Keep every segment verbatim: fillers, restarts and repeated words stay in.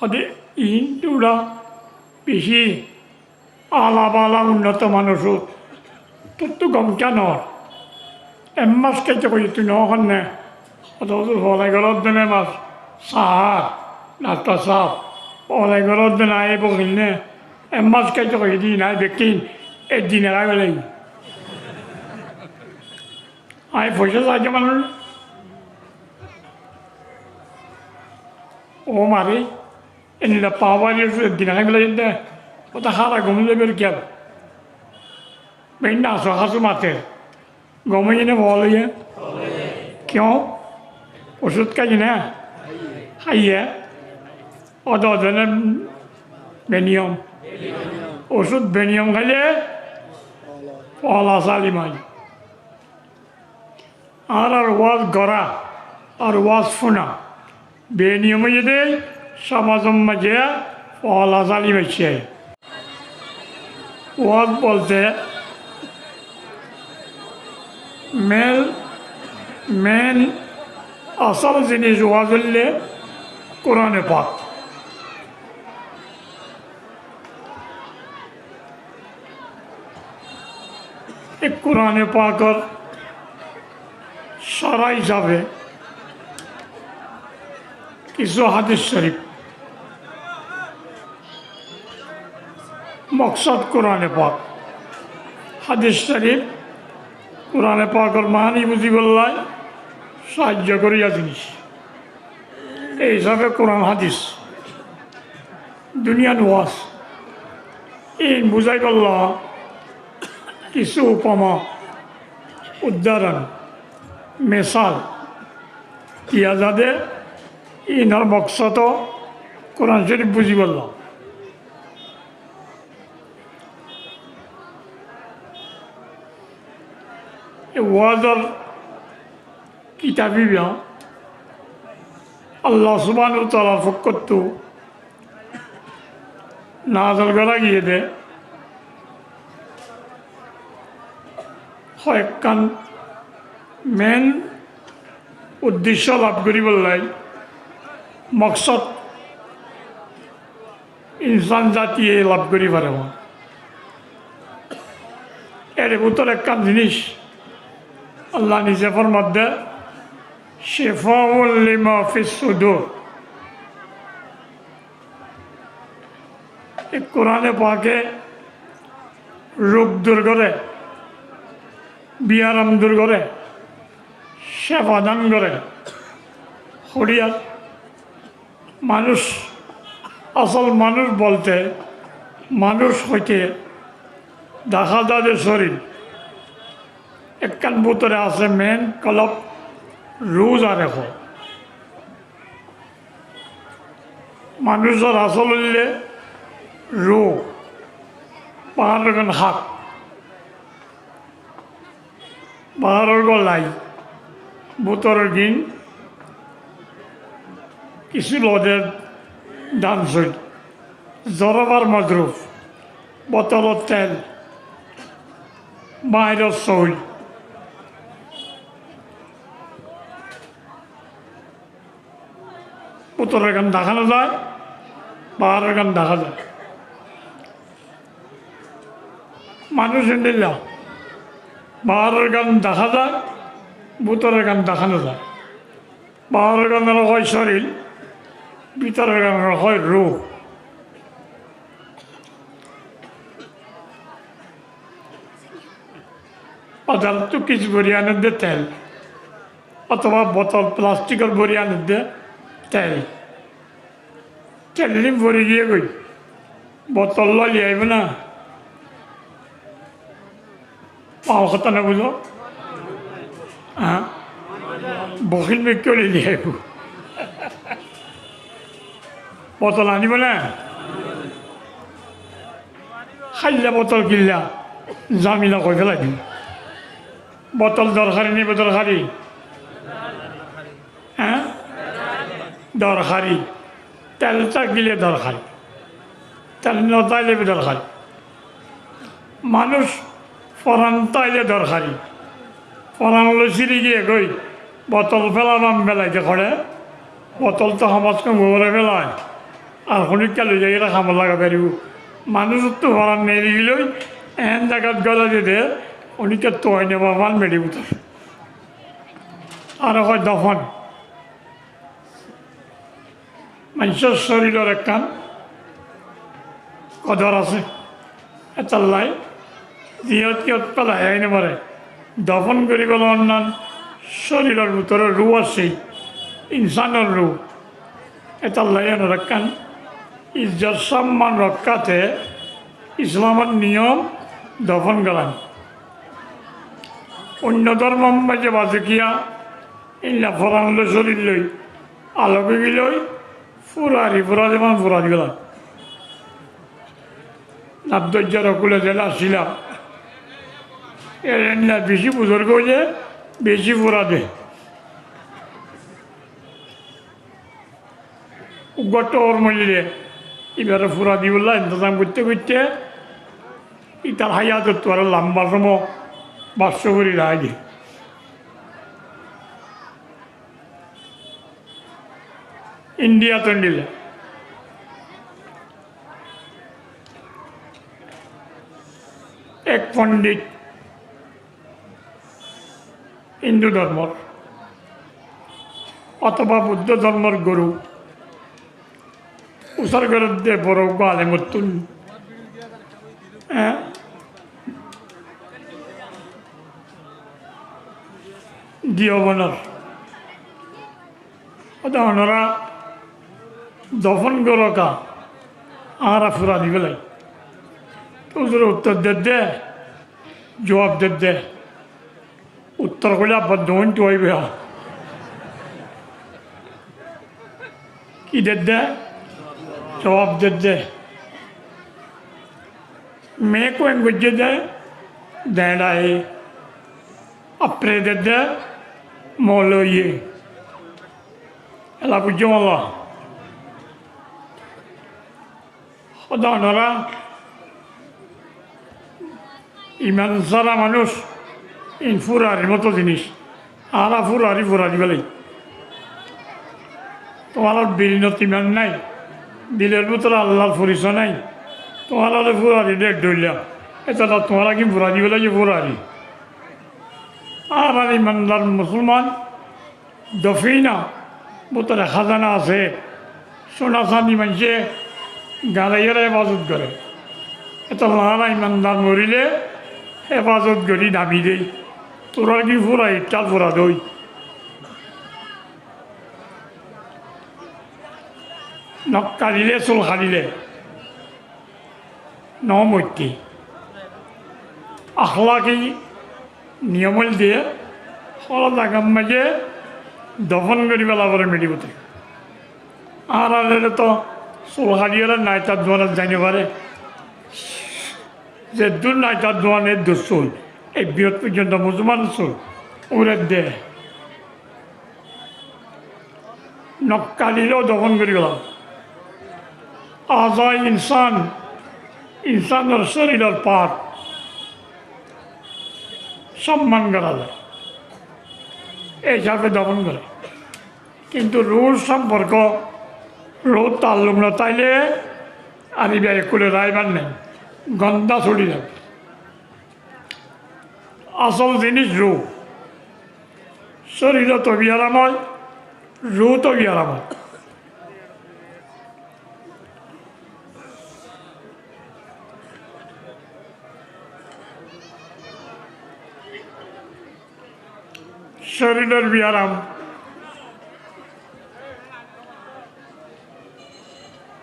Hode iín tuáñra beci ala bala unnoto manúic, tuáñttú gom kiyá noór? Ek mas kaitó hoiyé tui noó hoónne. Otó foóla górot de né mas saár, daktor sáb, foóla górot de né aiyé bokil né. Ek mas kaitó hoiyé de iín aiyé bekkín ek dine hái félaiye. Añí foicá saiyó manúic. Ó mari, endilla pawar yusuf ek dine hái félaiye de. Ó to hára gom ói zaibói kiyá? Bein na asó hású mater. Gom óiye né foóla óiye? Kiyó? Ocúd háiye né? Háiye. Ó to zene beniyom. Ocúd beniyom háile foóla sálim óiye. Añárar waz gorá ar waz fúna beniyom óiye dé, somazor maze foóla sálim aiccé. Waz bolte men, men asól zinis waz óilde Kurane Pak. E Kurane Pakor sara hísabe kissú hádis corif, moksód Kurane Pak, hádis corif Kurane Pakor maáni buzíbolla saáijjo goríya zinis. Ei hísabe Kuran hádis, duniyar waz, iín buzáibolla kissú upoma, uddaron, mesal diya za de, iínor moksód Kuran corif buzíbolla. E wazor kitab ibá Allah subhanahu wa taalar fokkóttu nazil gorá giyé dé, hoekkán men uddecco laf goríbolla, moksód insán zatiye laf gorí faribó. Ere bútore ekkán zinis Allah nize formar dé, "Shifaun lima fis sudur." E Kurane Pake rug dur gore, biyaram dur gore, shefa dan gore. Hoçiyar manúic, asól manúic bolte manúic hoite deká za de córir, ekkán bútore asé men, kolop, rug zare hoó. Manúicor asól óilde rug, baáror gán hák. Baáror gán lai, bútoror gín kissú lode dan sóil, zorobar mozruf, botolor tel, baáiror sóil. Bútoror gán deká no za, baáror gán deká za. Manúic endilla, baáror gán deká za, bútoror gán deká no za. Baáror gánore hoó córir, bútoror gánore hoó rug. Bazarottu kissú bori aner de tel, otóba botol plastikor bori aner de tel. Tel ín bori giyé goi, botol loi aibó na? Añár hotá no buzó? Añá? Bokil mikká loi aibó. Botol anibó na? Háilla botol killa, zamila hoi félai di. Botol dorhari né bedorhari? Há? Dorhari. Tel tákile dorhari. Tel no tákile bedorhari. Manúic foran tákile dorhari. Foran loi siri giyé goi, botol félabam félai de hoçé. Botol to ham kom uore félai. Ar honikka loi zaiyóre hamot lagai faribó. Manúicottú foran neri gilói, eén zagat gólai dede, honikka tuwai no fán meçi bútore. Añára hoi dofon. Maincór córilor ekkán kodor asé. Étalla ziyót-iyót félai no fare. Dofon goríbolla onnán córilor bútore ruú asé, insánor ruú. Étalla onor ekkán izzot somman rokkáte Islamor niyom dofon gorán. Oinno dórmor maze bazokiya eilla foran loi córilor loi alok ói gilói furari, furari man furari gola. Naddoijjar okule zela asila. Ere eilla beci buzurg óiye, beci fura de. Uggwá ṭoor moille ibare fura dibolla intezam goitte goitte itar hayatot tuára lamba somo bacco gori raige. Indiyat endilla ek pondit Hindu dórmor otoba Buddho dórmor guru usar goredde boro uggwá alemottún, eh, Diyobonor. Óde onora dofon goró ka, añára furari felai. Te uzure uttor dedde, zuab dedde. Uttor hoile abbar doóin tuwaiba. Ki dedde? Zuab dedde. Meé kueñ goijjé de, deñçaye. Apre dedde, moloiye. Ela buijjó molo. Óde onora iman sára manúic, in furarir moto zinis. Añára furari, furari felai. Tuáñrar birinot iman nai, dilor bútore Allar foriso nai. Tuáñrare furari de dhoilla. Étalla tuáñra ki furari felaiye furari. Añárar imandar musolman dofina bútore házana asé. Suna sandi maincé galaiyóre hefazot goré. Étalla añára imandar morile hefazot gorí dami dei. Tuáñrar ki fura, ittal fura doi. Nok kalile, sul kalile. No moitte. Ahlaki niyom óilde, hola zagar maze dofon gori fela fore meçi bútore. Añárar ere to sul kaliyóre naitar duanot zai no fare. Zeddúr naitar duan eddúr sul, e biyot foijjonto musolmanor sul, uredde. Nok kaliló dofon gori fela. Aza insan, insanor córilor part somman gora za. E hísafe dofon gore. Kintu ruhur somporko, ruhur taalluk no táile, ar iba ekule raibar nai, gonda sori zaibo. Asol zinis ruh. Córilot biyaram ói, ruhot biyaram ói. Córilor biyaram,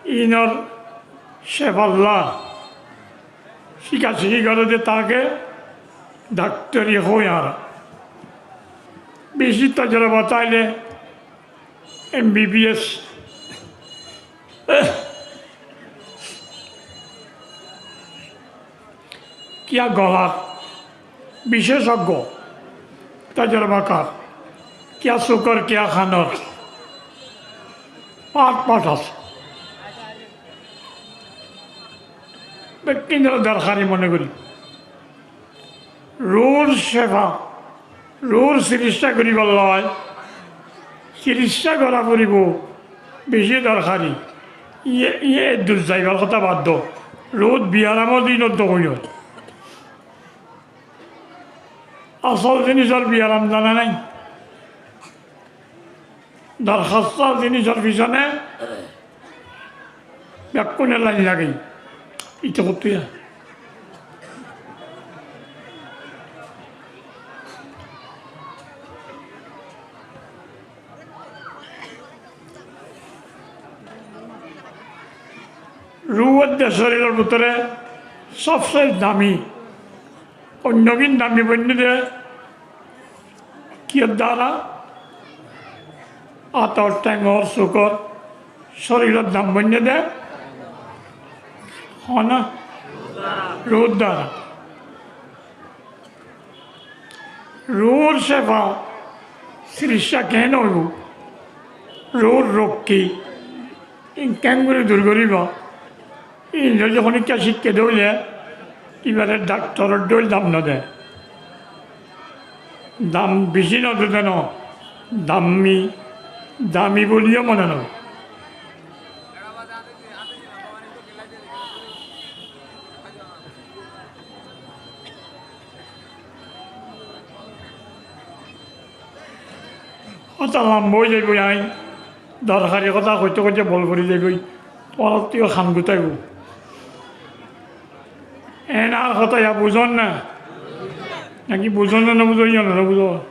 inor cefalla cíkacíki goré de, taré daktori hoó añára. Beci tojoroba táile M B B S. Kiya golar bicecoggo, tojorobakar, kiya sukor, kiya hanor, part part asé. Bekkúnore dorhari mone gorí. Ruhur cefa, ruhur sikissá goríbar loi, sikissá gora foribó, beci dorhari. Iye, iye eddur zaibar hotá bad do. Ruút biyaramor din oddo hoiyor. Asól zinisor biyaram zana nai. Dorhasta zinisor fisone bekkúne lain lagei. Ite hottú ya. Ruú óilde córiror bútore sobse dami. Oinno gín dami boinné de kiyór duara? Átor, théngor, sukor, córiror dam boinné de hone? Ruúr duara. Ruúr cefa, cikiccá keén óibo? Ruúr rok ki? Ín keéngorí dur goríba? Ín zodi honikka cíkke dóile, íbare dhaktoror dóil dam node. Dam bicí node de no, dammi, dami bóliyo mone no. Hotá lamba ói zaiboi, añí dorhari hotá hoite hoite bol fori zaiboi, tuáñrattú ham gutaibo. Eén añár hotá ya buzón na? Náki buzón na, no buzón, yó no buzón?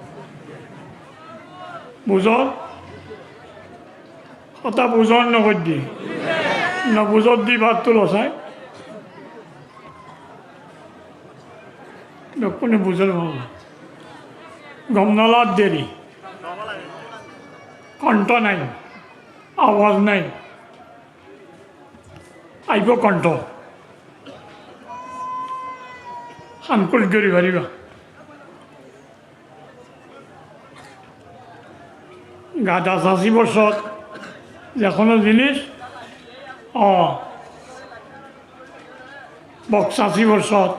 Buzón? Hotá buzón no hoiddí? No buzón dí bát tulo sai. Bekkúne buzón no. Gom no lage deri. Konthó nai, awaz nai. Aibo konthó. Ham kúl gorí faribá. Gada sasibor sót ze hono zinis, o, bok sasibor sót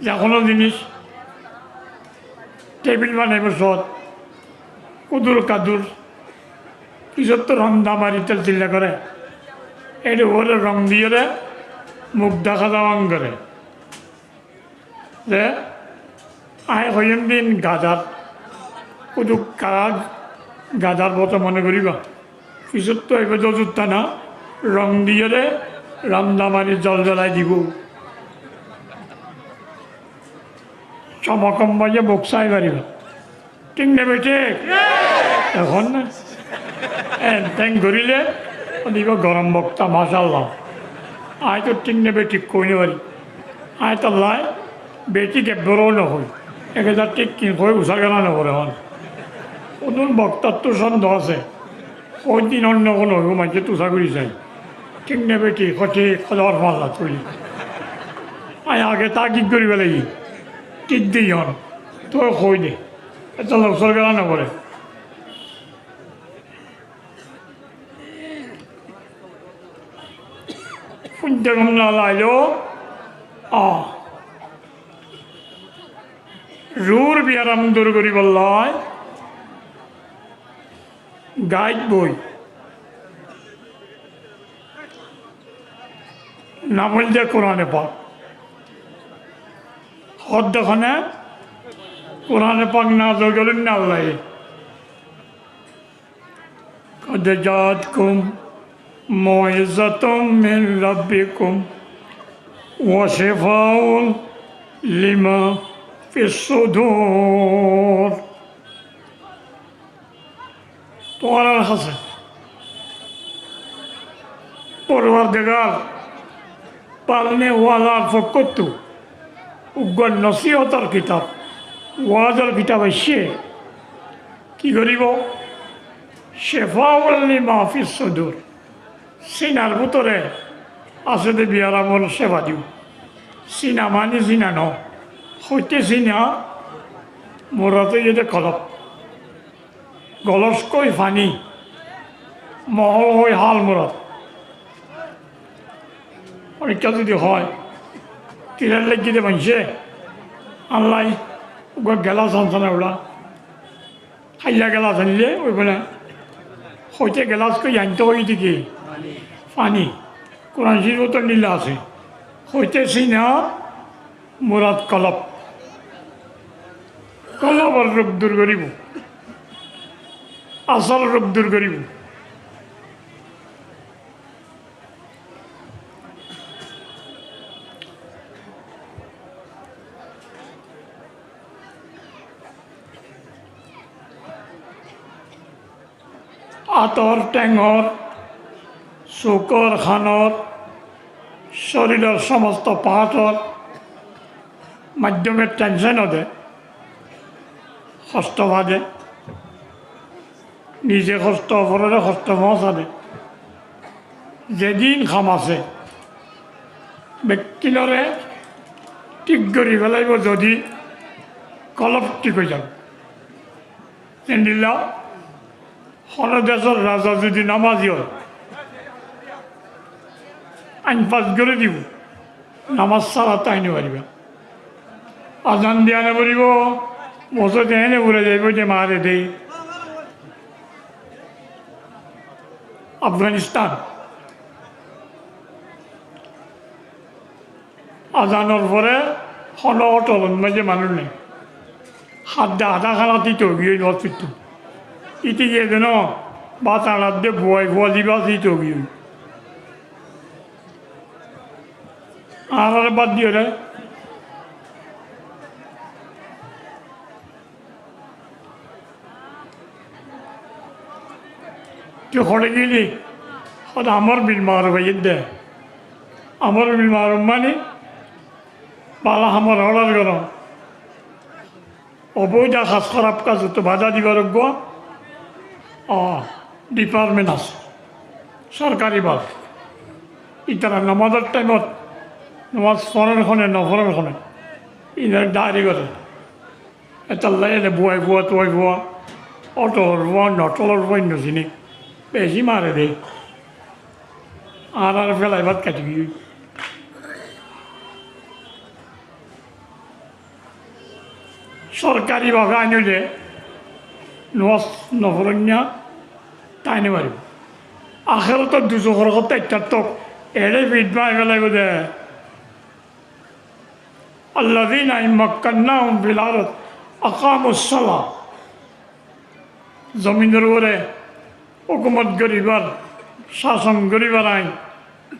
ze hono zinis, tebil banaibor sót, kudur kadur, kisóttu ronda mari tel tilla goré, ér uore rong diyóre muk dahá za ón goré. Ze añí hoiyúm din gadar, kuduk kag gadar boto mone goríba. Fisóttu aibo dozutta na, rong diyóre randa mari zol zolai dibou. Comokom baje bok sai faribá. Thík né bethík? Ehón na? Eén teén goríle, óde ibá gorom bokta, macállah. Añí toó thík né bethík hoi no fari. Añí tollá bethík ebbaró no hoi. Ek házar thík kin hoi usar gana no fore hon. Onún boktattú sondoh asé. Hoi din onno hono hoibo, maincé tusa gorí sai. Thík né bethík? Hoi thík, hoi dór falla tuli. Añí age tagid gorí félaiyi. Thík de hon. Tui hoi de. Etolla usar gana no fore. Fúinte gom no lailó, a, ruúr biyaram dur goríbolla gait boi. Nam óilde Kurane Pak. Hoddé hone Kurane Pak nazil goillé Allaye. قد جاءتكم موعظة من ربكم وشفاء لما في الصدور. Tuáñrar hásé Porwardigar palne walar fokkóttu uggwá nosíhotor kitab, wazor kitab aiccé. Ki goríbo? شفاء لما في الصدور. Sinar bútore asé de biyaramor cefa dibo. Sina mani sina no, hoité sina, murad óiye de kolop. Golós hoi faní, mohól hoi hál murad. Ónikka zodi hoó, tirár laiggé de maincé, Allaye uggwá gelás ansa na uçá. Háilla gelás ainlé óibo na. Hoité gelás hoi ainto hoiyé de ki? Ani, Kuran Córif ot endilla asé. Hoité sina murad kolob. Kolobor rug dur goríbo. Asol rug dur goríbo. Átor, théngor, sukor, hanor, córiror somosto partor maiddome tension ó de, hosto fá de, nize hosto, oforore hosto foóñsa de. Zedún ham asé, bekkúnore thík gorí félaibo, zodi kolob thík ói zagói. Endilla hono decór raza zodi namazi ói, ain fas gorí dibo, namaz sára táki no faribá. Azan diya no foribó, mosót ene fúrai zaibo de mare de. Afganistan. Azanor fore hono ótolor maze manúc nai. Hadde ada hána tito giyói no tito. Ite giye deno bát añçadde buai fua ziba tito giyói. Añárar bát diyore Tui hoçé geli? Hoó de Amor bil Maruf aiyér de. Amor bil Maruf mani bála ham or order gorón. Oboidha ham, hóraf ham ottu bada dibar uggwá, o, department asé, sorkari bab. Ítara nomazor thaimot nomaz forer hone, no forer hone, inore daári gore. Etolla ene buai fua, tuai fua, ótolor fua, notolor fua, inno sini beci mare de. Añárar félai bát kati giyói. Sorkari bábe ain óile nomaz no foronniya tái no faribo. Ahérotor duzokor hotá ittár tók, eçé fit mari félaibo de. الذين إن مكناهم في الأرض أقاموا الصلاة. Zominor uore hókumot goríbar, cáson goríbar añí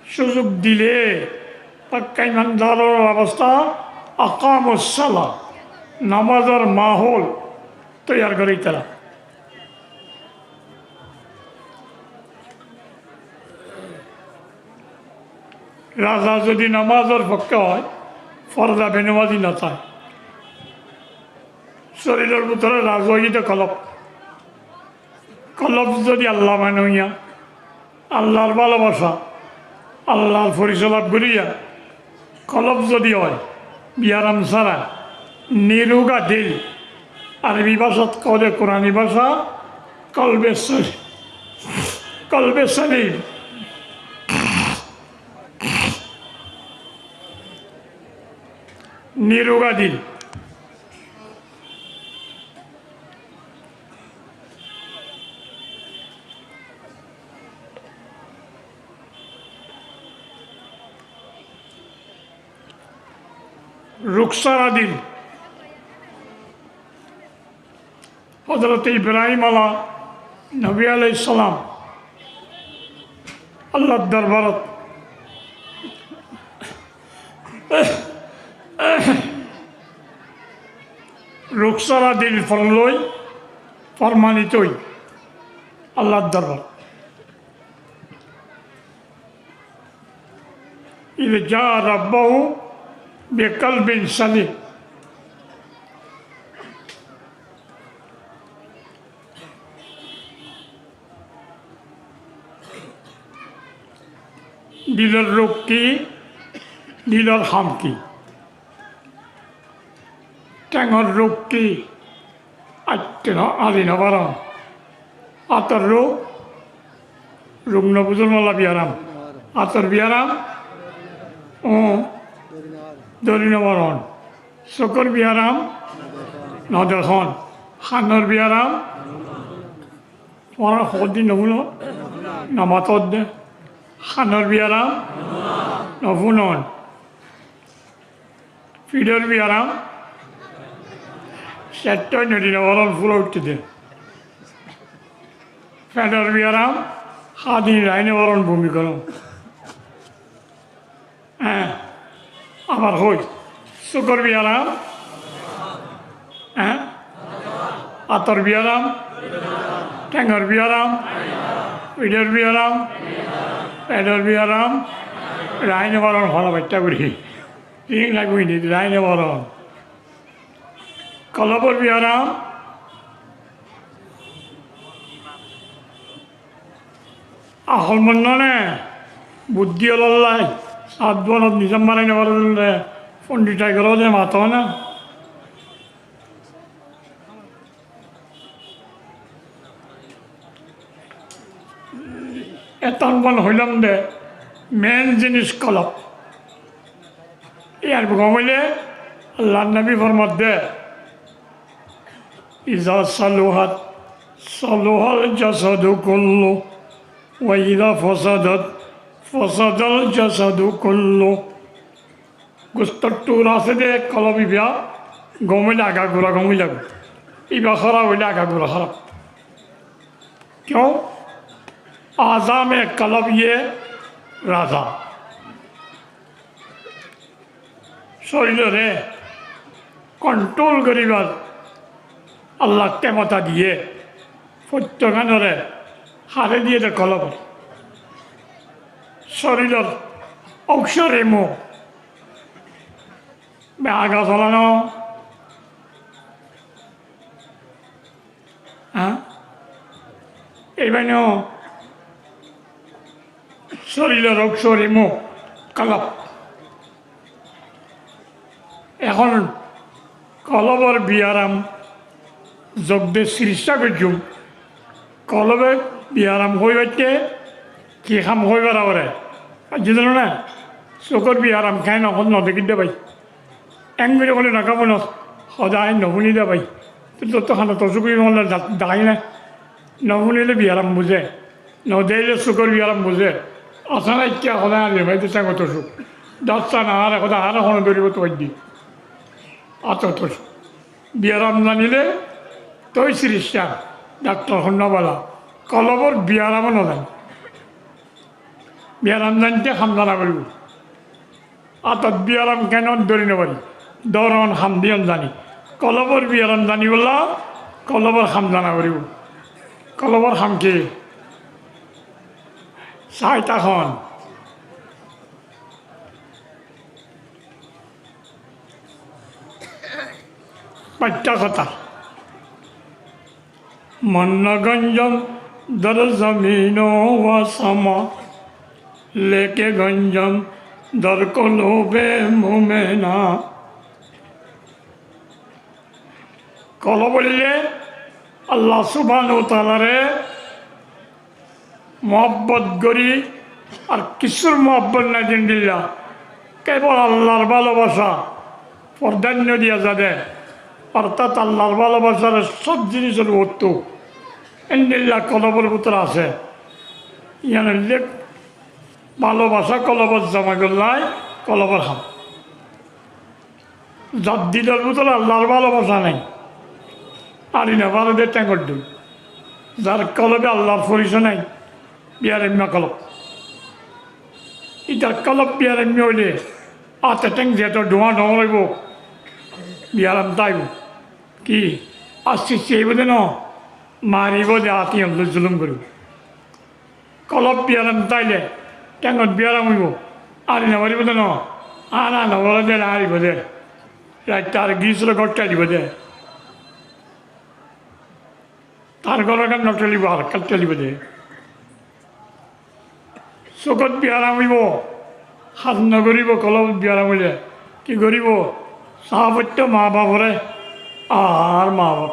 cúzuk dile, pakka imandaror obosta, أقاموا الصلاة, nomazor mahól toiyar goré ítara. Raza zodi nomazor fokke ói, forda benomazi no tái. Córiror bútore raza óiye de kolob. Kolob zodi Allah manoiya, Allahr bálobasa, Allahr forisolab goríya, kolob zodi ói biyaram sára, niruga dil, Arobi bácat hoó de, Kurani báca, kolbe sali-, kolbe salim. Niruga dil. Ruksára dil. Hózorote Ibrahim ala nobi alaihissalam Allahr dorbarot ruksára dil fon loi formanit ói Allahr dorbarot. إذ جاء ربه بقلب سليم. Dilor ruk ki? Dilor ham ki? Théngor ruk ki? Aitté no, añçi no faron. Átor ruk, ruk no buzón wala biyaram. Átor biyaram, ú, dóri no faron. Sukor biyaram, no dekón. Hanor biyaram, tuáñra hoddin no fúno, no matódde. Hanor biyaram, no fúnon. Fíçor biyaram, cettói nodi no faron, fúla uiththé de. Feçor biyaram, há di raái no faron, bumi goron. Eé, abar hoi, sukor biyaram, eé, ator biyaram, thengor biyaram, fíçor biyaram, feçor biyaram, raái no faron, hola baitta gori. Ring laibo ini, raái no faron. Kolobor biyaram, Ahol mon no né, buddí olollai, saat duanot nizam banai no faron de, fondit ai goró de, mato na. Etán bon hoilam de, main jinis kolob. Yar gom óile Allar nobi format de, إذا صلحت صلح الجسد كله وإذا فسدت فسد الجسد كله. Gustor thura asé de kolob iba gom óile agagura gom ói zaibo, iba hóraf óile agagura hóraf. Kiyó? Azá mein kolob ye raza. Córilore konthról goríbar Allah kemota diyé, fottí ganore háre diyé de kolob. Córilor oksor emu be aga solano, Há? Ei baino córilor oksor emu kolob. Ehón kolobor biyaram zogde siricca goijjum. Kolobe biyaram hoi baitte ki ham hoi bara ore? Ajji zano na? Sukor biyaram ken ehón no dekí de bái. Engori hole no kabunos, hoda ain no fúni de bái. Tui to hano to suk óibo hole da-, dagai na. No fúnile biyaram buzé. No deile sukor biyaram buzé. Asana ikká hoda ain bái de tengo to suk. Dasta na are hoda are hono doribo to bái di. Ato to suk. Biyaram zanile toi siricca, daktor honna bala. Kolobor biyaram no zani. Biyaram zante ham zana foribo. Atot biyaram ken dóri no fari. Dóron ham diyon zani. Kolobor biyaram zani bolla, kolobor ham zana foribo. Kolobor ham ki? Sai tahón. Fañçta hotá. من گنجم در زمین و آسمان، لیکن گنجم در قلب مومنا. Kolob óilde Allah subhanahu wa taalare muhábbot gorí ar kissúr muhábbot nai de endilla. Kebol Allar bálobasa fordanno diya zade, ortát Allar bálobasare sob jinisor uottu endilla kolobor bútore asé. Yián óilde bálobasa kolobot zoma goillai kolobor ham. Zar dilor bútore Allar bálobasa nai, ari no fare de tengor dui. Zar kolobe Allar foriso nai, biyaramma kolob. Itar kolob biyaramma óile ate teng zeto dhuá dhuá óibo, biyaram táibo. Ki? Asté asté aibo de no, maribo de, ate yían loi zulum goribo. Kolob biyaram táile tengot biyaram óibo, ari no faribo de no, ara no fare de, aribo de. Raitta ar gísle gór thelibo de. Tar gór ekkán no thelibo, arekkán thelibo de. Sukot biyaram óibo, ham no goribo, kolobot biyaram óile ki goribo? Saá foitto maa bafore, ar maa baf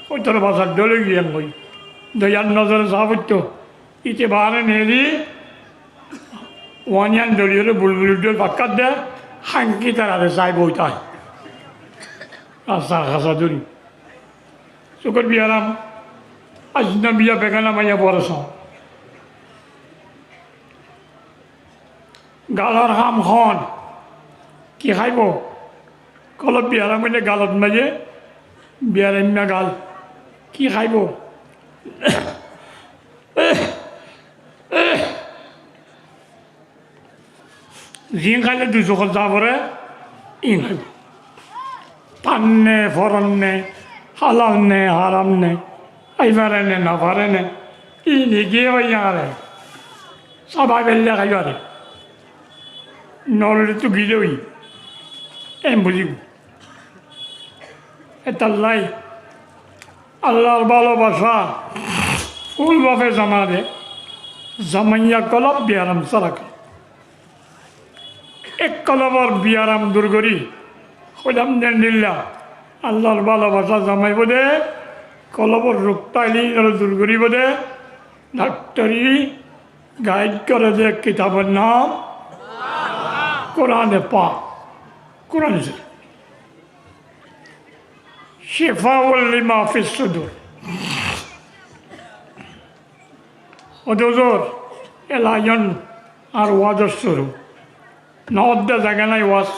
hoitó basar dhole giyé goi. Doyar nozore saá foitto. Ite bare neri, uániyan dóri óre bulbuli dhol fakkar de, hánki tarare sai boitai. Rasta hasa dóri. Sukor biyaram, ajnobiya begana maiya boro só. Galor ham hoón. Ki háibo? Kolob biyaram óile galot maze, biyaram gal. Ki háibo? Ziín háile duzokót za foré, iín háibo. Tan né, foron né, hálal né, háram né, hái fare né, no fare né, iín giyé óiye añáre. Sába belle hái fare. Noóile tó gilé óiye. Eén buzíbo. Étallá Allar bálobacá ful bafe zama de, zamaiya kolob biyaram sára kolob. Ek kolobor biyaram dur gorí, hoilam de lilla, Allar bálobacá zamaibo de, kolobor ruk táile inore dur goríbo de, daktori gaid gore de kitabor nam Kurane Pak, Kurane Córif. Cifaul lima fis sudur. Ó huzur, e lain añár wazor cúru. No de zaga nai waz.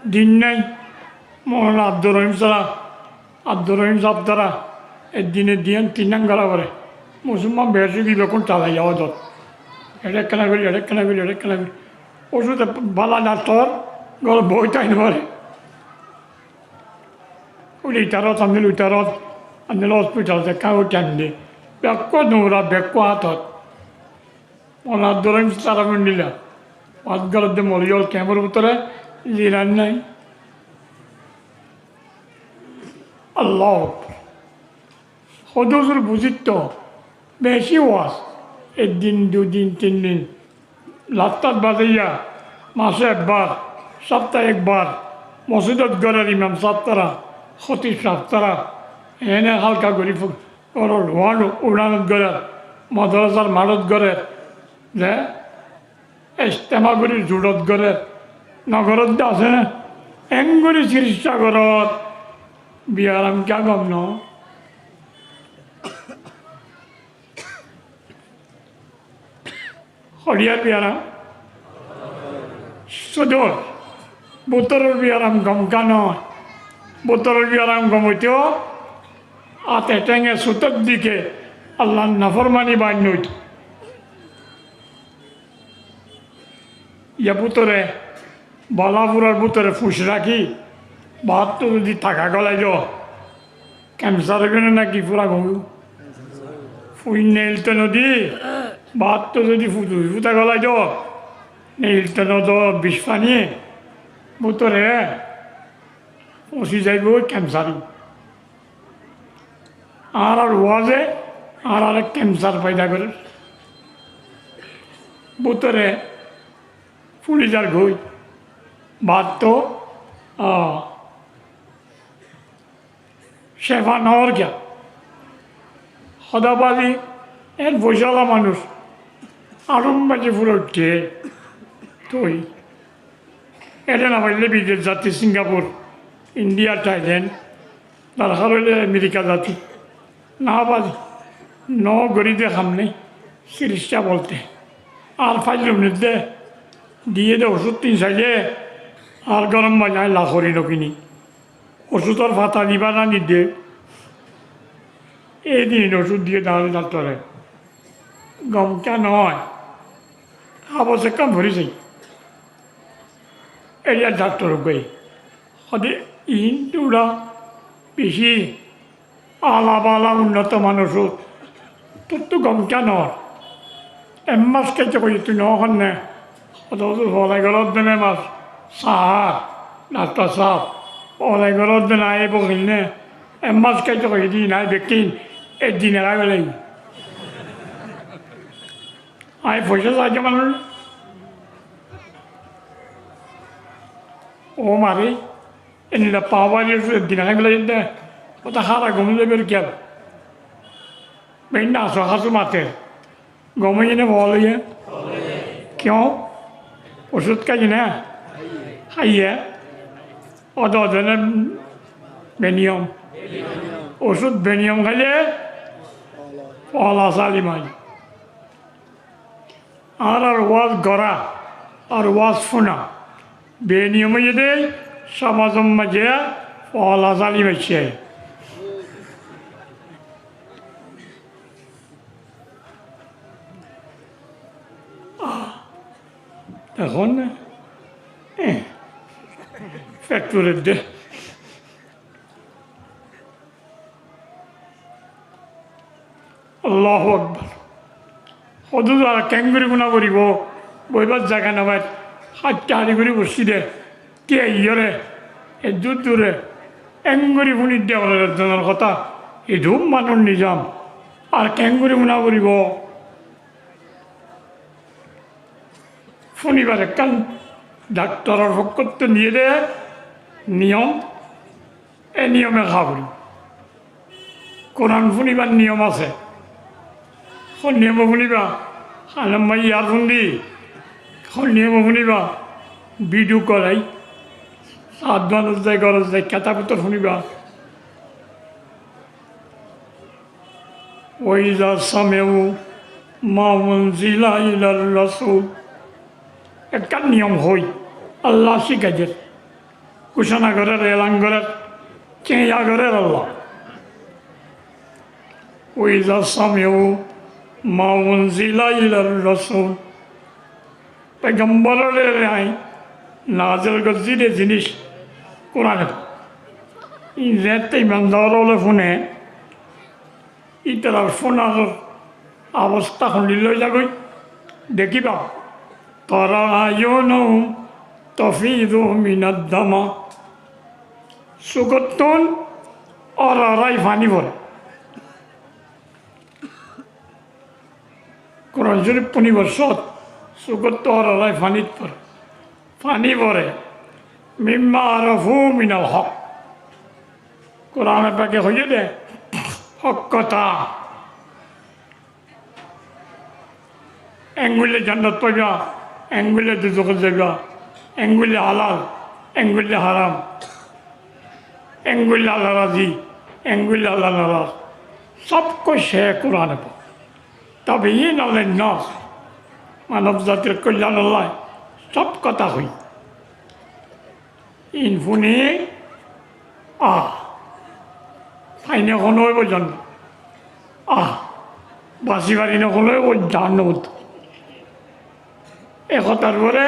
Din nai. Moulana Abdur Rohim sára, Abdur Rohim sáb sára, ek din ek din tin din gora fore. Musolman beci gibá kun chalaiya wazot. Ere ekkena gorí, ere ekkena gorí, ere ekkena gorí. Ó huzur, bála daktor, górot boi táki no fare. Uli tarot, anil uli tarot, anil hospital de kau tende. Bekko dura, bekko atot. Onar dore mi sara gundila. Waz gorot de moli ol kemor bútore ziran nai. Allahu Akbar. Hodúsul buzitto, beci waz, ek din, dui din, tin din, lattat bazaiya, mase ekbar, saptahe ekbar, mosjidot gorer imam sáb tara, hotib sáb tara, ene halka gori fu-, goror uan-, uranot gorer, madrasar maçot gorer, de, Ijtema gorí zuçot gorer, no gorer de asé né? Engori siricca gorer, biyaram kiya gom no? Hoçiyar biyaram? Sudur. Bútoror biyaram gom kiya no? Bútoror biyaram gom óito, ate thénge sutor dike Allar naformani bainno óito. Yá bútore, bála furar bútore fuc rakí, báttú zodi taka golai do, kemsar óibo né naki fura gom óibo? Fuc neilto nodi, báttú zodi futu futa golai do, neilto nodo bic faniye, bútore fosi zaibo kemsar. Añárar waze añárare kemsar foida gorer. Bútore fuli zar goi. Báttú, ah, cefa no ór kiya. Hoda badi, en foisala manúc. Arum bazi fura uiththé. Toi. Ede no faille bidec zati Singapur, India, Thailand, dorhar óile Amerika zati. No badi, no gorí de ham nai, siricca bolte. Ar faillum né de, diye de ocud tin saile, ar gorom bana lak gorí no kini. Ocudor fata diba no nide. Ei din ocud diye de añáre daktore. Gom kiya no ói? Habos ekkán fori sai. Eriya daktor uggwá. Hode iín dura beci ala bala unnoto manúic. Tottú gom kiya no ór? Ek mas kaite hoiye tui no hon ne. Hode huzur, folai gorot de ne mas sahar, daktor sahab. Folai gorot de nai bokil ne. Ek mas kaite hoiye di nai bekkin. Ek dine hái felaibo. Añí foisa saáijjo manúic. Ó mare, endilla pawar iye, ek dine hái felaibo de. Hotá hára gom ói zaibo ar ki óibo? Bein na asó hású mater. Gom óiye né fool óiye? Kiyó? Ocud háiye né? Háiye. Ó de, ó de né beniyom. Ocud beniyom háile fool asá ali mai. Añárar waz gorá, Ar waz fúna beniyom óiye dé, somazor maze fola zalim aiccé. Ah, ehón, eh, fek furer dé. Allahu Akbar. Hodún ar keéngorí fúna foribó, boibar zaga no fair, háitta hári gorí bossí dé, ki aiyóre, eddúr dure, eéngorí fúni dé onor ekzonor hotá, edún manúr nizam, ar keéngorí fúna foribó. Fúnibar ekkán daktoror fokkóttu niyé dé niyom, e niyome hábul. Kuran fúnibar niyom asé. Hon niyome fúniba, hanor maze earfon di. Hon niyome fúniba, bidiyo kolai. Saddúanot zai, górot zai, ketab ottór fúniba. وإذا سمعوا ما أنزل إلى الرسول. Ekkán niyom hoi, Allah cíkaiyer. Gúcona gorer, elan gorer, keñya gorer Allah. وإذا سمعوا ما أنزل إلى الرسول. Foigambóroré añí nazil goijjí dé ziníc, Kurane. Ín zeéñtte imandar ókkole fúne, ítarar fúnar obostá hondilla ói zagói, dekíba, ترى أعينهم تفيض من الدمع. Sukóttun óra-órai faní foré. Kuran Córif fúnibar sót sukóttu óra-órai faní foré. Faní foré. مما عرفوا من الحق. Kurane Pake hoiyé dé hók hotá. Engoillá jonnot faiba, engoillá duzókot zaiba, engoillá halal, engoillá haram, engoillá Allah razi, engoillá Allah naraz. Sób kúci Kurane Pake. تبيينا للناس. Manob zatir koillánolla sób hotá hoi. Ín fúni, ah, faine hone óibo jannot. Ah, basi farine hone óibo jahannamot. E hotár uore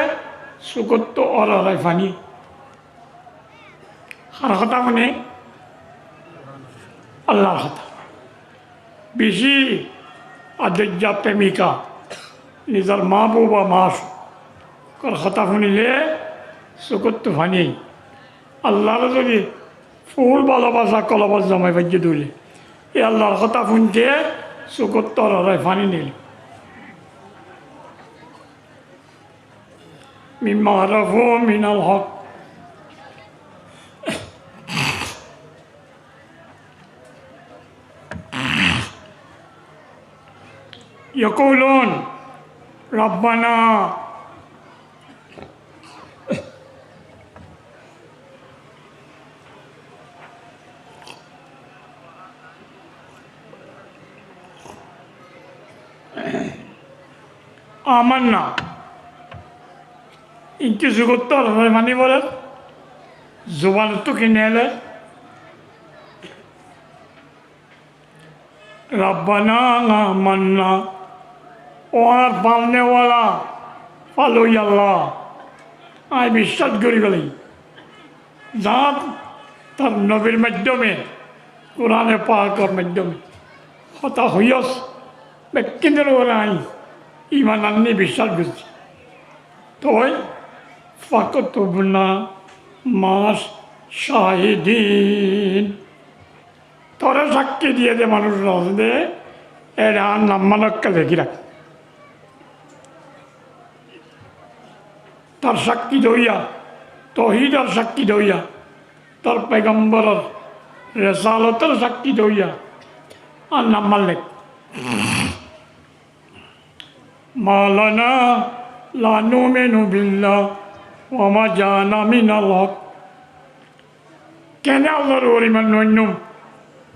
sukóttu óra-órai faní. Hár hotá fúne? Allar hotá. Bicí adejja premika, nizor mahbuba macukkor hotá fúnile sukóttu faní. Allaré zodi ful bálobasa kolbot zomai faijjé dóile, e Allar hotá fúnte sukóttu óra-órai faní neilé. مما عرفوا من الحق. يقولون ربنا. آمنا. Íntu sukóttu óra-órai faní forer, zubanottú ki neeler? ربنا آمنا. Ó añár falnewala, faloiya Allah, añí biccác gorí félaiyi. Zañt tar nobir maiddóme, Kurane Pakor maiddóme hotá hoiyós, bekkúnor uore añí iman anní biccác goijjí. Toi فاكتبنا مع الشاهدين. Toré sakkí diyé dé manúic asé dé, ére añár nam mán ókkol lekí rak. Tar sakkí dóiya, touhídor sakkí dóiya, tar pegambóror resalotor sakkí dóiya, añár nam mán lek. ما لنا لا نؤمن بالله وما جاءنا من الحق. Kene Allar uore iman no ainnúm?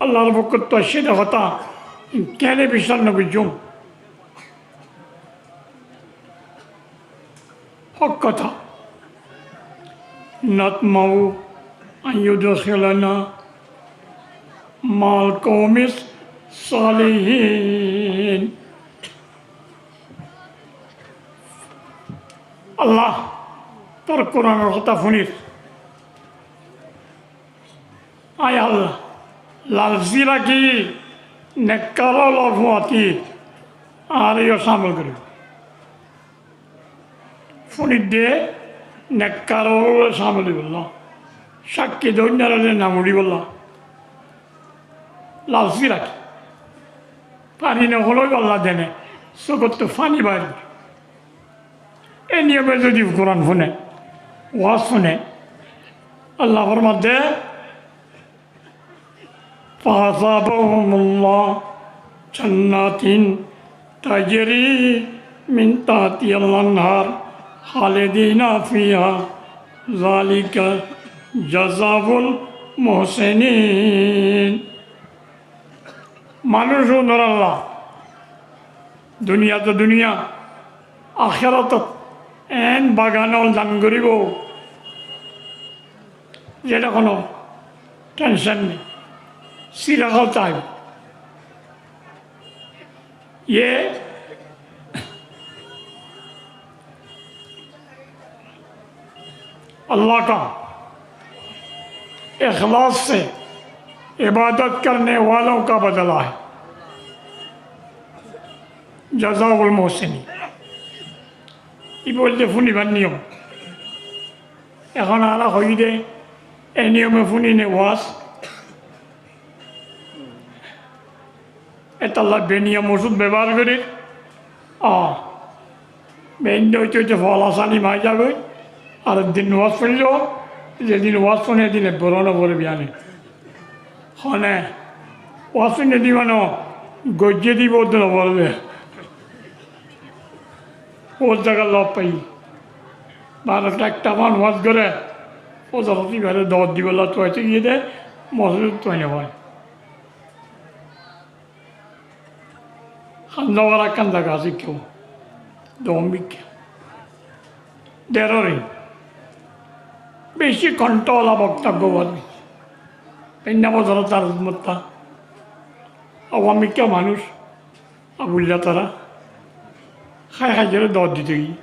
Allar fokkóttu aiccé dé hotá, kene biccác no goijjúm? Hók hotá. نطمع أن يدخلنا مع القوم الصالحين. Allah, tor Kuranor hotá fúnir. Ai Allah, lalsi rakí nekkar ólor fuáñti añáre yó cámil gorí. Fúnir de nekkar ólore cámil goríbolla, cákki de óinnoré na goríbolla. Lalsi rakí. Fani no hoilé Allah dene, sókottu fani bair. E niyome zodi Kuran fúne, waz fúne, Allah formadde, فأثابهم الله جنات تجري من تحتها الأنهار خالدين فيها ذلك جزاء المحسنين. Manúic ónor Allah duniyat duniya, akératot en bagan ól dan goríbo, zeçé honó tension nái, sirahól táibo. Ye اللہ کا اخلاص سے عبادت کرنے والوں کا بدلہ ہے۔ جزاء المحسنین۔ Ibá óilde fúnibar niyom. Ehón añára hoiyí de, e niyome fúni né waz. Etolla beniyom osúd bebohár gorír. Ó, beinde óite óite fola sani mari zagói. Ar din waz foilló, zedin waz fúne, edin ebbar ó no fore biyane. Hone, waz fúne diba no, goijjé diba, ódde no fore de. Ó zaga lóf fai. Baro ekta man waz gore, ó zaga ibáre dawot dibolla tuaite giyé de, mosjidot tuai no fare. Hánda wara hánda gasi keu. Dom bikka. Derori. Beci kontola bokta gowar. Penna bozor tar motta. Awam bikka manúic. Abulla tara. Hái hái jere dot dite gi.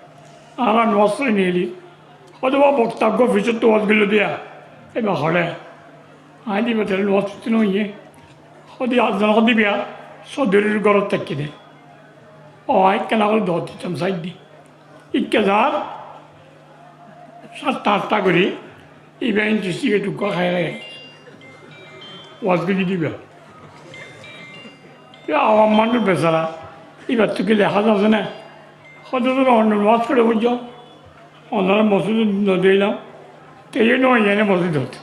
Ara nuwas sori neli. Hodo ba bokta go fisot tuwas gilo diya. Eba hore. Añí diba tere nuwas fitino iye. Hodi azan hodi biya, sodurur gorot takke de. O, añí ekkena gori dot ditam saiddi. Ikke zar, satta atta gori, iba inci sigaret ukka hái hái. Waz gori diba. Te awam manúic besara, ibar tu ki leha zase na? Hodo zon onno nuwas fore bujjo. Onora mosjidot no deilam, te ye no yene mosjidot.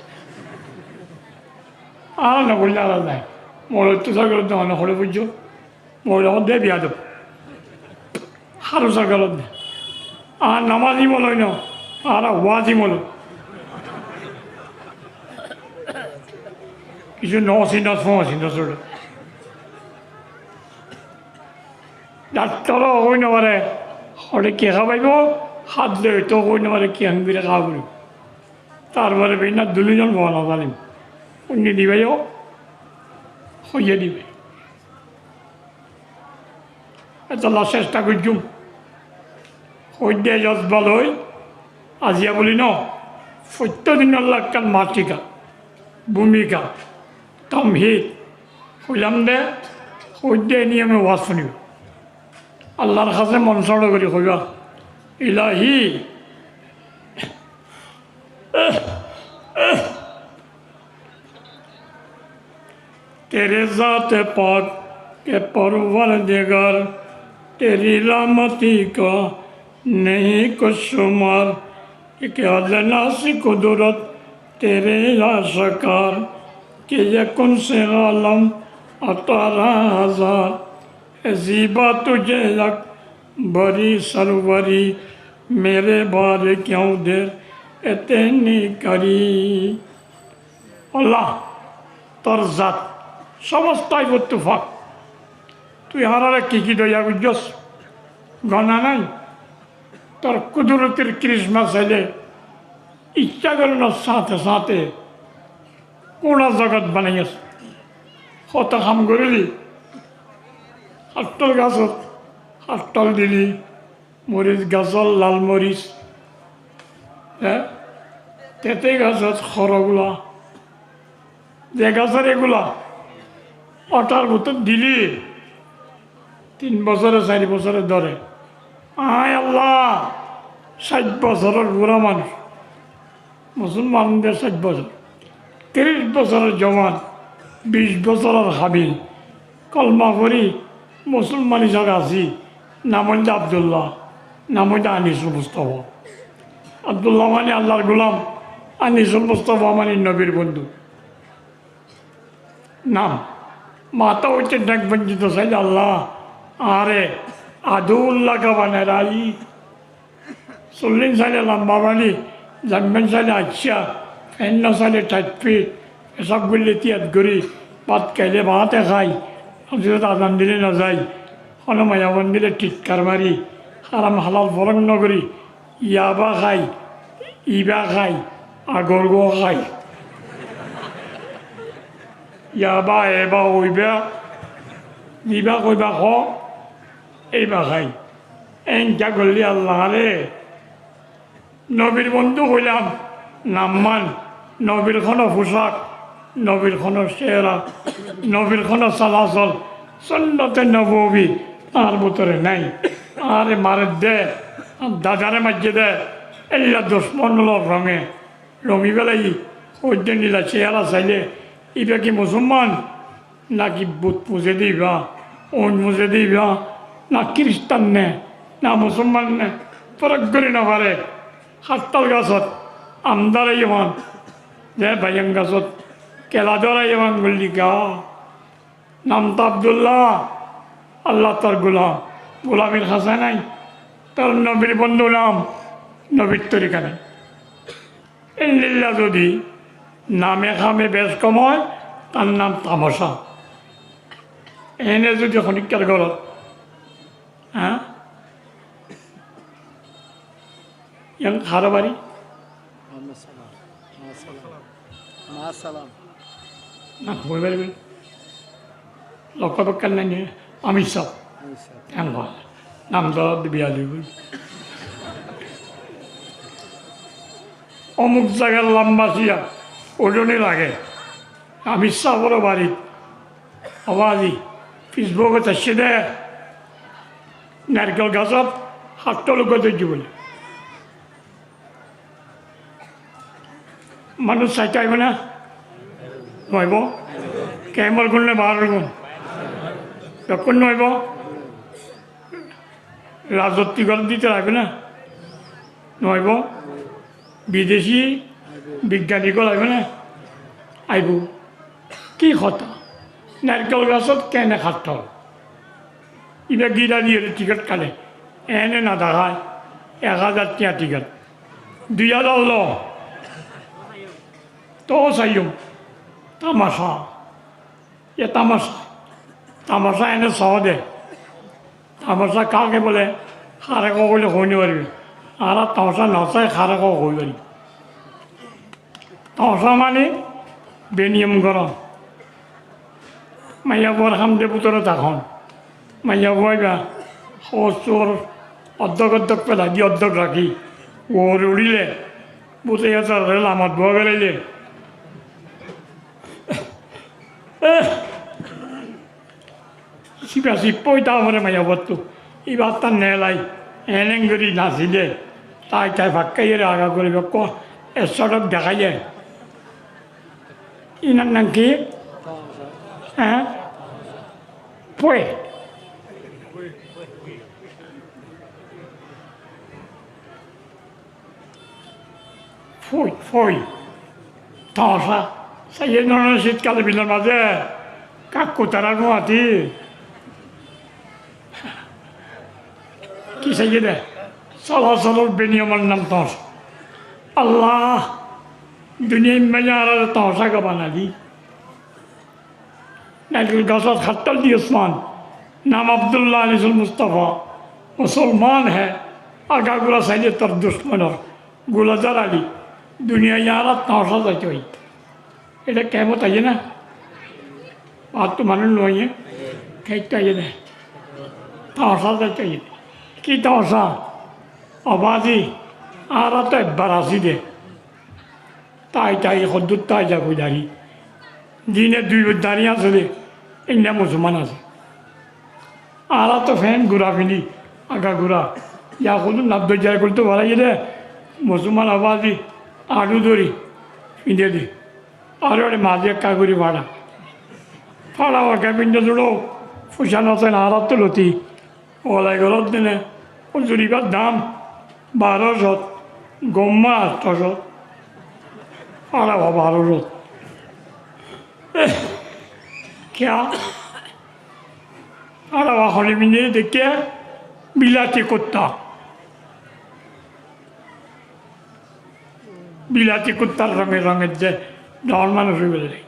Ar no goille ar nai. Moulovi tu sarkal ot no hone hore bujjo. Moulovi de biyadob. Haru sarkal ot de. Ar namazi moulovi no, ar wazi moulovi. Kisu no sinas fo sinas ore. Daktor ó hoi no fare, hore ki hábaibo, hát loi to hoi no fare ki hangire há gori. Tarfore beinna dulizon bana zalim. Unni dibai ó, hoiye dibai. Etolla cesta goijjum. Hoidde jozba loi, aziya buli no, foitto din olla ekkan matika, bhumika, tamhid, hoilam de, hoidde niyome waz funiba. Allar hase mon soro gori hoiba, Ilahi, تیرے ذات پاک کے پروردگار، تیری رحمتی کا نہیں کچھ شمار، کہ ادنیٰ سی قدرت تیرے آشکار، کہ یہ کون سے عالم اٹھارہ ہزار، اے زیبا تجھے یک بڑی سروری، میرے بارے کیوں دیر اتنی کری۔ Allah, tor zat somosto aibottu fak. Tui añárare ki ki doya goijjos, gona nai. Tor kudurotir kirishma saile, icca goronor sáñte sáñte fura zogot banaiyós. Hoto ham goríli, háñtthol gasót háñtthol dili, moris gasót lal moris, hé, tete gasót horogula, ze gasór egula, ótar bútore dili, tin bosóre, sair bosóre dóre. Añí Allah, cáit bosóror bura manúic, musolman de cáit bosór, tiríc bosóror jowan, bic bosóror habil, kolma fori musolman hísabe así, nam óilde Abdullah, nam óilde Anisul Mustafa. Abdullah mani Allar gulam, Anisul Mustafa mani nobir bondú. Nam. Matá óite dhék bonjito saile Allah, añáre aduwullah ka banai raikké. Sullín saile lamba bali, zamben saile accá, fent saile tait fit, fesab goille tiyat gorí, bát kaile báte kái, mosjidot azan dile nozai, hono maiyafuain dile thitkar mari, haram halal forók nogorí, yaba kái, iba kái, agor gua kái. Yaba, eba, oiba, ziba koiba ho, eiba kái. Eñgga goillé Allahré nobir bondú hoilam, nam man, nobir hono fusák, nobir hono céra, nobir hono solasol, sunnote nobowi añár bútore nái. Añáre maredde, dadare maijjede, éilla ducmon ólor ronge. Roñgi félaiyi, hoiddé nila céra sailé, íba ki musúlman náki but fuzé dé íba, uñc fuzé dé íba, ná kiristan né, ná musúlman né, forók gorí nofaré. Háttal gasót am dóraiyé fán, ze baiyang gasót kela dóraiyé fán goillí ká. Nam to Abdullah, Allah tor gulam, gulamir hásá nái, tor nobir bondú nam, nobir torika nái. Endilla zodi name hame bec kom ói, tar nam tamacá. Ene zodi honikkar gorot, há? Iyan haró bari? Masalam. Masalam. Masalam. Na, hoi bari bari. Lokko bekkán nai ni? Amir sáb. Amir sáb. Eén hoi. Nam dóra de biya dibo. Omuk zagar lamba siya, uçoni lage. Amir sábor barit. Awazi, Facebook ot aiccé de. Narikol gasot hát toluk dóijje bóle. Manúic saitó aibó ná? Noaibó? Kemor gun né baáror gun? Bekkún noaibó? Razotti gorot dito aibó ná? Noaibó? Bidecí biggani gol aibó ná? Aibó. Ki hotá? Narikol gasot kene hát tol? Iba gira diyóre tikét kale, ene no dahái, ek házar tiañ tikét, dui házar lo, toó saiyum, tamacá, e tamacá, tamacá ene soó de, tamacá kake bole, hare hoó hoile hoi no faribi, añára tamacá no sai, hare hoó hoi faribi. Tamacá mani beniyom gorón. Maiyafuar ham de bútore tahón. Maiyafua iba hoór suor oddók oddók felai di, oddók rakí, uore uçíle búte iyatarare lamot bua felaile. Siba sippa ói táa fore maiyafuattú. Iba tar neelai, eén eén gorí nasile, tai tai fakkáiyore aga gorí bekkún ek sótok deháiye. Inar nam ki? Eé? Fue. Fui, fui. Tamacá. Saiyé no né cítkale bilor mazé kakkutarar fuañti. Ki saiyé de? Solasolor beniyomor nam tamacá. Allah, duniyait maiyarare tamacá gabana di. Narikol gasot hát tol di Usman, nam Abdullah Anisul Mustafa, musolman hé. Agagura sailé tor ducmonor gula zarali duniyai añára tamacá zaito óiye. Eçé kemot aiyé na? Ar to manúic no aiyé? Keitto aiyé de. Tamacá zaito óiye. Ki tamacá? Ó bazi, añára to ekbar así de. Tái tái hoddúr tái zagói dari. Dine dui bot dari asé de, endilla musolman asé. Añára to fent gura findi, agagura. Yá hoddúr naf dóijja, ekul to baraiyé de, musolman ó bazi, añçu dóri, findé de. Ar ore mazi ekka gori fara. Fara ekka findé de, fucá no sai, añára to loti. Olai gorot dene, ó zuribar dam baró cót, gomma añçtó cót. Fara baró cót. Kiyá? Fara holi mine deikké bilati kutta. Bilati kuttar ronge ronge de dhoóñr manúic ói bóle.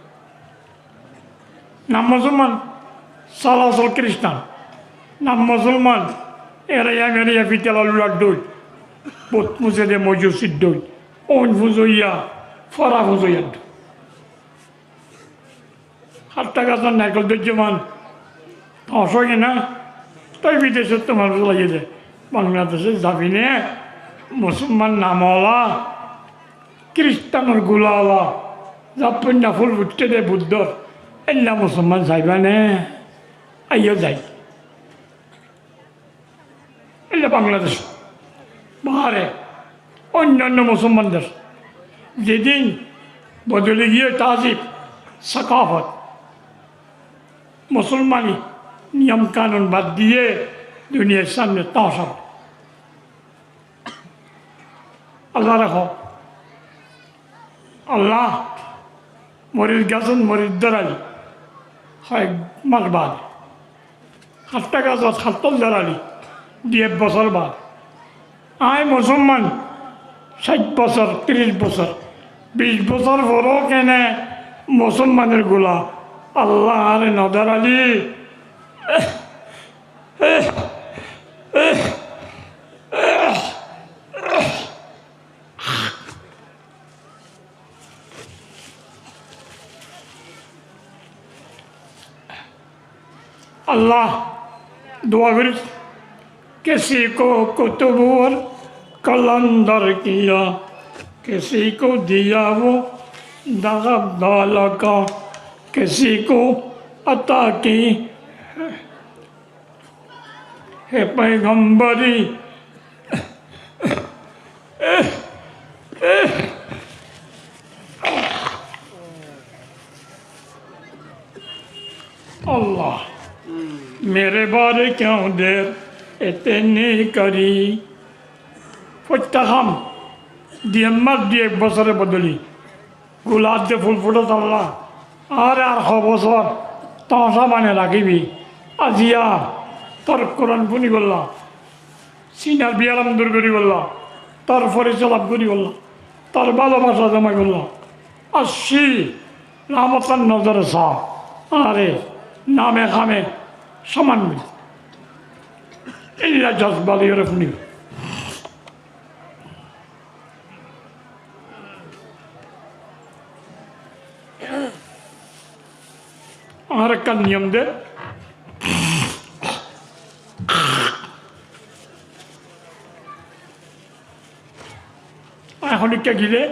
Nam musolman, sal asol kiristan. Nam musolman, eraiya meraiya fitela lular dóil. Bot muse de mojusir dóil. Óin fuzoiya, fora fuzoiya dóil. Hátta gasor naikol dóijje man, tamacá óiye na? Toi bidecóttu manúic laiyé de. Bangladecór zabine musolman nam ola Kiristanor gula ola, zat foinna ful fuitte de Buddor, endilla musolman saiba né? Aiyó zai. Endilla Bangladec, baáre, oinno oinno musolman dec, zedún bodoli giyé tahzib, sakafot, musolmani niyom kanun bad diyé duniyair samne tamacá. Alláre hoó, Allah, moris gasót moris dóraili hoek mas baade, hátta gasót hátta dóraili dui ek bosór baade. Añí musolman cáit bosór, tiríc bosór, bic bosór foró kene musolmanor gula Allah añáre no dóraili. Allah, dua gorí, کسی کو کتب اور قلندر کیا، کسی کو دیا وہ دغب دالہ کا، کسی کو عطا کی ہے پیغمبری۔ اللہ، میرے بارے کیوں دیر اتنی کری؟ Foitta ham dui ek mas, dui ek bosóre bodoli gula adde ful fuçá tolla. Añáre ar ho bosór tamacá banai rakíbi? Aziya tor Kuran fúni golla, sinar biyaram dur gorí golla, tor forisolap gorí golla, tor bálobaca zomai golla. Ascí rahmotor nozore sa, añáre name kame soman gorí. Illa jazba loiyóre fúnibo. Añár ekkán niyom de, añí honikka gile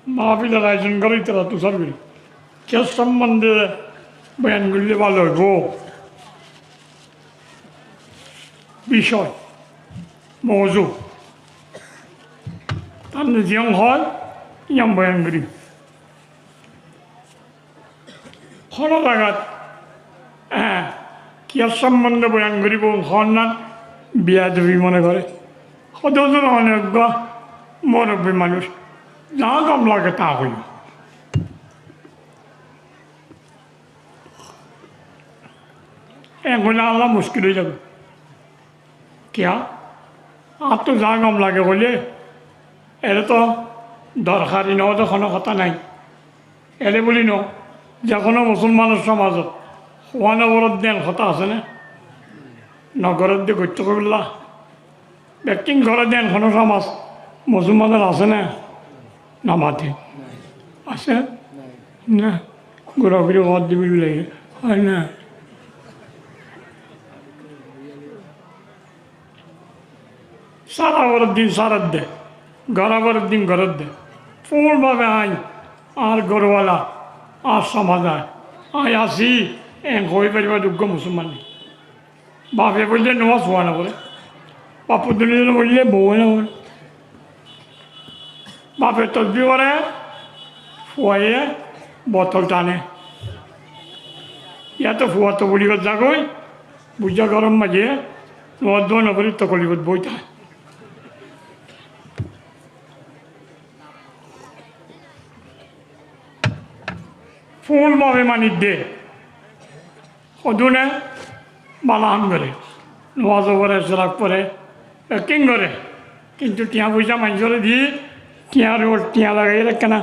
mahfilor ayojon gorí, tará dusar gorí, kiyór sombonde boyan goríle bála óibo. Bicóy, mouzu, tánne ziyán hoó, yían boyan gorí. Hono zagat, eh, kiyór sombonde boyan goríbo hoónnan beyadobi mone goré. Hodún zone uggwá murobbi manúic, za gom lage ta hoiyó. Ehón Allah muckil ói zagói. Kiyá? Añáttu za gom lage hoilé, ere to dorhari no de hono hotá nai. Ere buli no, ze hono musolmanor somazot hoóna goré de hotá asé né? No goré de goittó hoibolla. Bekkín goré dé, honó somaz musolmanor asé né? Namate. Asé? Na. Guraguri hoódde buli lage. Ói na. Sárabar din sáradde, gorabar din goradde. Fúl bábe añí, añár goruwala, añár somaz, añí así, en hoi faribá dé uggwá musolman nái. Bafe foille nomaz fura no goré. Bafe duniyat no foille bouwe no goré. Bafe tosbi fore, fuaye botol tane. Yáto fua tokolifot zagói, buijjá gorom maze, nomaz dua no fori tokolifot boi tane. Fúl bábe manidde. Hodún e bála ham goré, nomaz foré, serak foré, bekkín goré, kintu tiañ foicá maincóre di, tiañr uore tiañ lagaiyóre ekkena,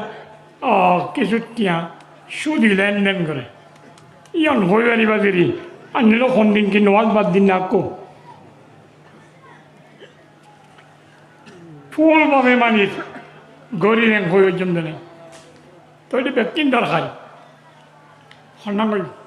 ah, kissú tiañ cúdi len den goré. Yían hoi faribá deri, ainní loi hondin ki nomaz bad din ne akko. Fúl bábe manir gorir en hoi óijjum de nai. Tóile bekkín dorhar. Honnán hoi.